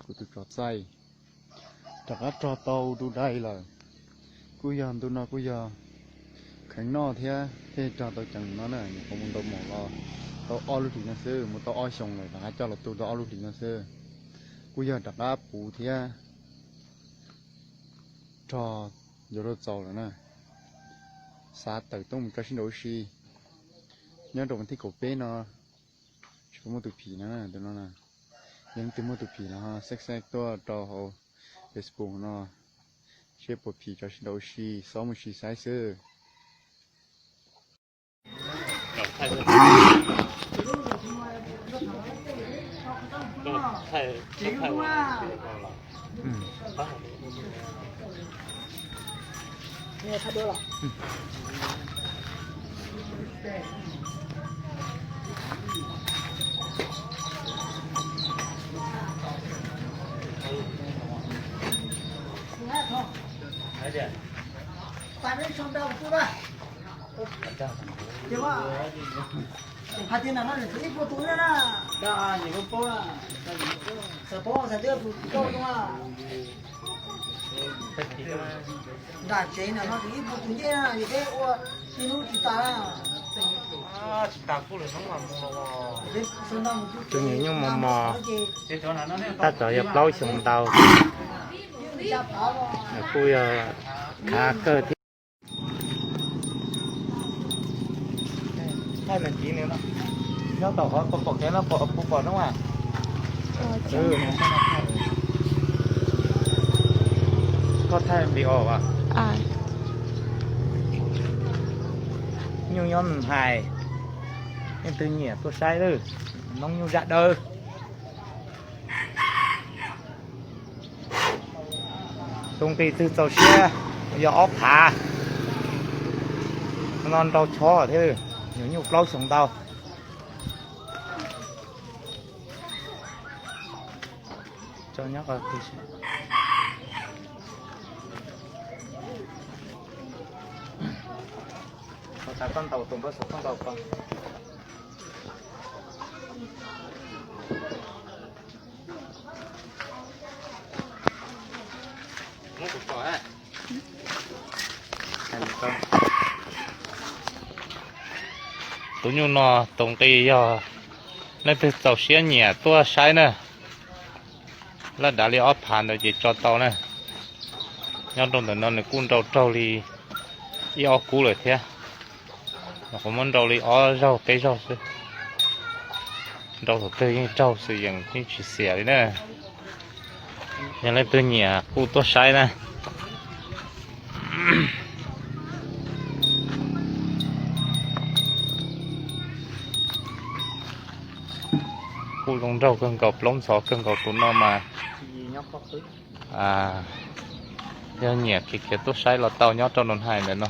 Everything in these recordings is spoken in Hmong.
Kuv tus tsov txaij rov qab rog tau du dai lawm. Kuj yog ntu no kuj yog kheev noj thiab thiaj rog tau ceev no na, nyuam qhuav mus ntaus maum los tau ob lub hlis no xwb, mus tau ob xyoos lawm rov qab coj los tu tau ob lub hlis no xwb. Kuj yog rov qab puv thiab rog yuav luag txaus lawm na. Xav tawm tuaj mus tso sib nraus ua si nyob rau vas thib kaum peb no, tsis muaj tus phim no, tus no. Yog leej twg muaj tus phim los ho xeeb xeeb tuaj rau hauv Facebook no, seb puas phim tso sib nraus ua si, xob mus si saib xwb. Tus nyuam nyuj mos mos, tab tom yog plaub xyoos ntau, kuj yog khav kawg thiab. Nyob tom qhov pom kev no puas pom noob a? Koj thaij nqi os as? Nyuj nyob hais, leej twg nyiam tuaj saib lawm, noob nyuj zaj dawb. Tus nqi twg txaus siab yog ob phav no, nrau chob thiab, nyuam nyuj plaub xyoos ntau. Tus nyuj no tus nqi yog leej twg txaus siab nyiam tuaj saib na, laj dav li ob phav ntawd ces tso tau na. Nyob rau ntawm no nws kuj nrau raug li ib ob kub lawm thiab. Nyuam qhuav muab nrau li ob zaug peb zaug xwb. Nrau thaum twg yeej raug xwb, yeej tsis xiam li na. Yog leej twg nyiam kuj tuaj saib na. Kuj zoo nraug kawg nkaus, plaub ntxhov kawg nkaus tus no mas. Yog nyiam khiav khiav tuaj saib los tau nyob rau Noo Hais ntawm no.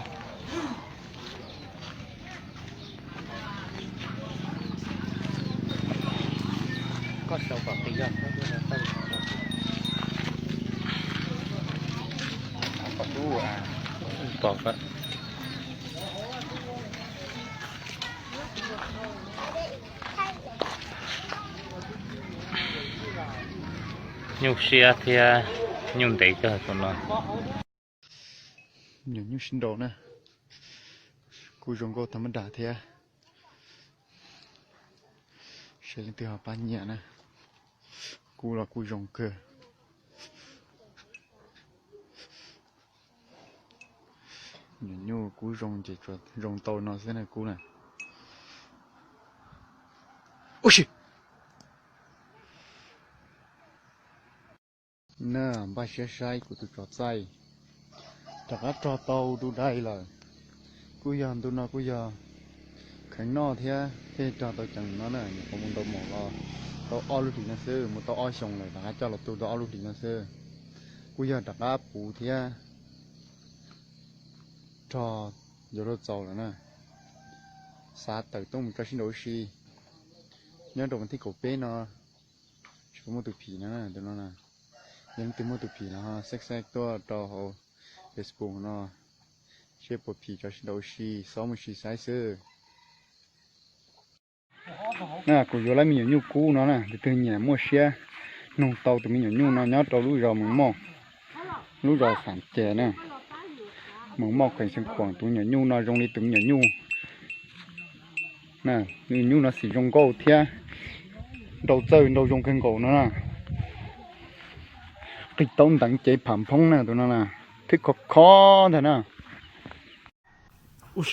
Nyuj siab thiab nyuj ntev kawg tus no. Nyuam nyuj sib nraus na, kuj zoo nkauj tag mab dag thiab. Seb leej twg ho pab nyiam na, kuj los kuj zoo kawg. Nyuam nyuj kub zoo ces tsuas zoo tau no xwb na kub na. Ub si! Na, npaj siab saib kuv tus tsov txaij rov qab rog tau du dai lawm. Kuj yog ntu no kuj yog kheev noj thiab thiaj rog tau ceev no na, nyuam qhuav mus ntaus maum los tau ob lub hlis no xwb, mus tau ob xyoos lawm rov qab coj los tu tau ob lub hlis no xwb. Kuj yog rov qab puv thiab rog yuav luag txaus lawm na. Xav tawm tuaj mus tso sib nraus ua si nyob rau vas thib kaum peb no, tsis muaj tus phim no, tus no. Yog leej twg muaj tus phim los ho xeeb xeeb tuaj rau hauv Facebook no, seb puas phim tso sib nraus ua si, xob mus si saib xwb. Na, kuv yuav lawv me nyuam nyuj kub no na, tus twg nyiam muaj siab Nug tau tus me nyuam nyuj no nyob rau lub zos Mees Moj, lub zos Xam Ces na. Mees Moj, Khees Xeev Khuam. Tus me nyuam nyuj no zoo li tus me nyuam nyuj na, nyuj no xim zoo nkauj thiab nrau txawj nrau zoo kawg nkaus no na. Qig taub nteev cev pham nphoob na, tus no na, thwb khov khov ntag na. Ub,